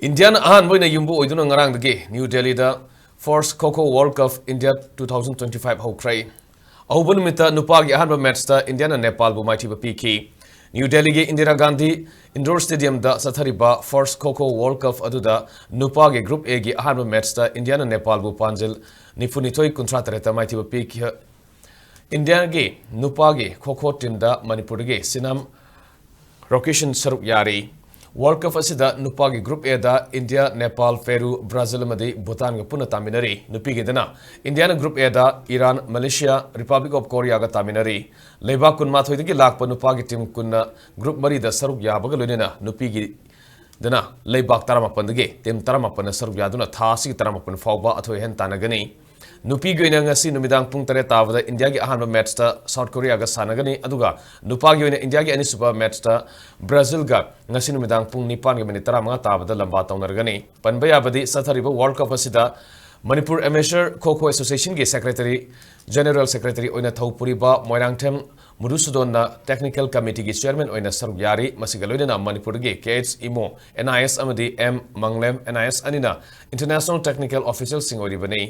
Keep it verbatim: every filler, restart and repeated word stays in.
ꯏꯟꯗꯤꯌꯥꯅ ꯑꯍꯥꯟꯕ ꯑꯣꯏꯅ ꯌꯨꯝꯕꯨ ꯑꯣꯏꯗꯨꯅ ꯉꯔꯥꯡꯗꯒꯤ ꯅ꯭ꯌꯨ ꯗꯦꯜꯂꯤꯗ First Kho Kho World Cup India two thousand twenty-five ꯍꯧꯈ꯭ꯔꯦ꯫ ꯑꯍꯧꯕ ꯅꯨꯃꯤꯠꯇ ꯅꯨꯄꯥꯒꯤ ꯑꯍꯥꯟꯕ ꯃꯦꯠꯆꯇ ꯏꯟꯗꯤꯌꯥꯅ ꯅꯦꯄꯥꯜꯕꯨ ꯃꯥꯏꯊꯤꯕ ꯄꯤꯈꯤ꯫ ꯅ꯭ꯌꯨ ꯗꯦꯜꯂꯤꯒꯤ ꯏꯟꯗꯤꯔꯥ ꯒꯥꯟꯙꯤ ꯏꯟꯗꯣꯔ ꯁ꯭ꯇꯦꯗꯤꯌꯝꯗ ꯆꯠꯊꯔꯤꯕ First Kho Kho World Cup ꯑꯗꯨꯗ ꯅꯨꯄꯥꯒꯤ Group Aꯒꯤ ꯑꯍꯥꯟꯕ ꯃꯦꯠꯆꯇ ꯏꯟꯗꯤꯌꯥꯅ ꯅꯦꯄꯥꯜꯕꯨ ꯄꯥꯟꯖꯤꯜ ꯅꯤꯐꯨꯅꯤꯊꯣꯏ ꯀꯨꯟꯊ꯭ꯔꯥ ꯇꯔꯦꯠꯇ ꯃꯥꯏꯊꯤꯕ ꯄꯤꯈꯤ꯫ ꯏꯟꯗꯤꯌꯥꯒꯤ ꯅꯨꯄꯥꯒꯤ ꯈꯣ ꯈꯣ ꯇꯤꯝꯗ ꯃꯅꯤꯄꯨꯔꯗꯒꯤ ꯁꯤꯅꯥꯝ ꯔꯣꯀꯤꯁꯟ ꯁꯔꯨꯛ ꯌꯥꯔꯤ꯫ World Cup ꯑꯁꯤꯗ ꯅꯨꯄꯥꯒꯤ Group Aꯗ ꯏꯟꯗꯤꯌꯥ, ꯅꯦꯄꯥꯜ, ꯄꯦꯔꯨ, ꯕ꯭ꯔꯥꯖꯤꯜ ꯑꯃꯗꯤ ꯚꯨꯇꯥꯟꯒ ꯄꯨꯟꯅ ꯇꯥꯃꯤꯟꯅꯔꯤ꯫ ꯅꯨꯄꯤꯒꯤꯗꯅ ꯏꯟꯗꯤꯌꯥꯅ Group Aꯗ ꯏꯔꯥꯟ, ꯃꯂꯦꯁꯤꯌꯥ, Republic of Koreaꯒ ꯇꯥꯃꯤꯟꯅꯔꯤ꯫ ꯂꯩꯕꯥꯛ ꯀꯨꯟꯃꯥꯊꯣꯏꯗꯒꯤ ꯂꯥꯛꯄ ꯅꯨꯄꯥꯒꯤ ꯇꯤꯝ ꯀꯨꯟꯅ Group ꯃꯔꯤꯗ ꯁꯔꯨꯛ ꯌꯥꯕꯒ ꯂꯣꯏꯅꯅ ꯅꯨꯄꯤꯒꯤꯗꯅ ꯂꯩꯕꯥꯛ ꯇꯔꯥꯃꯥꯄꯟꯗꯒꯤ ꯇꯤꯝ ꯇꯔꯥꯃꯥꯄꯟꯅ ꯁꯔꯨꯛ ꯌꯥꯗꯨꯅ ꯊꯥ ꯑꯁꯤꯒꯤ ꯇꯔꯥꯃꯥꯄꯟ ꯐꯥꯎꯕ ꯑꯊꯣꯏ ꯑꯍꯦꯟ ꯇꯥꯟꯅꯒꯅꯤ꯫ ꯅꯨꯄꯤꯒꯤ ꯑꯣꯏꯅ ꯉꯁꯤ ꯅꯨꯃꯤꯗꯥꯡ ꯄꯨꯡ ꯇꯔꯦꯠ ꯇꯥꯕꯗ ꯏꯟꯗꯤꯌꯥꯒꯤ ꯑꯍꯥꯟꯕ ꯃꯦꯠꯆꯇ ꯁꯥꯎꯠ ꯀꯣꯔꯤꯌꯥꯒ ꯁꯥꯟꯅꯒꯅꯤ, ꯑꯗꯨꯒ ꯅꯨꯄꯥꯒꯤ ꯑꯣꯏꯅ ꯏꯟꯗꯤꯌꯥꯒꯤ ꯑꯅꯤꯁꯨꯕ ꯃꯦꯠꯆꯇ ꯕ꯭ꯔꯥꯖꯤꯜꯒ ꯉꯁꯤ ꯅꯨꯃꯤꯗꯥꯡ ꯄꯨꯡ ꯅꯤꯄꯥꯟꯒꯤ ꯃꯤꯅꯤꯠ ꯇꯔꯥꯃꯉꯥ ꯇꯥꯕꯗ ꯂꯝꯕꯥ ꯇꯧꯅꯔꯒꯅꯤ꯫ ꯄꯟꯕ ꯌꯥꯕꯗꯤ, ꯆꯠꯊꯔꯤꯕ World Cup ꯑꯁꯤꯗ Manipur Amateur Kho Kho Associationꯒꯤ Secretary, General Secretary ꯑꯣꯏꯅ ꯊꯧ ꯄꯨꯔꯤꯕ ꯃꯣꯏꯔꯥꯡꯊꯦꯝ ꯃꯨꯗꯨꯁꯨꯗꯣꯟꯅ Technical Committeeꯒꯤ Chairman ꯑꯣꯏꯅ ꯁꯔꯨꯛ ꯌꯥꯔꯤ꯫ ꯃꯁꯤꯒ ꯂꯣꯏꯅꯅ ꯃꯅꯤꯄꯨꯔꯗꯒꯤ ꯀꯦ ꯑꯩꯆ ꯏꯃꯣ, ꯑꯦꯟ ꯑꯥꯏ ꯑꯦꯁ, ꯑꯃꯗꯤ ꯑꯦꯝ ꯃꯪꯂꯦꯝ, ꯑꯦꯟ ꯑꯥꯏ ꯑꯦꯁ, ꯑꯅꯤꯅ International Technical Officialꯁꯤꯡ ꯑꯣꯏꯔꯤꯕꯅꯤ꯫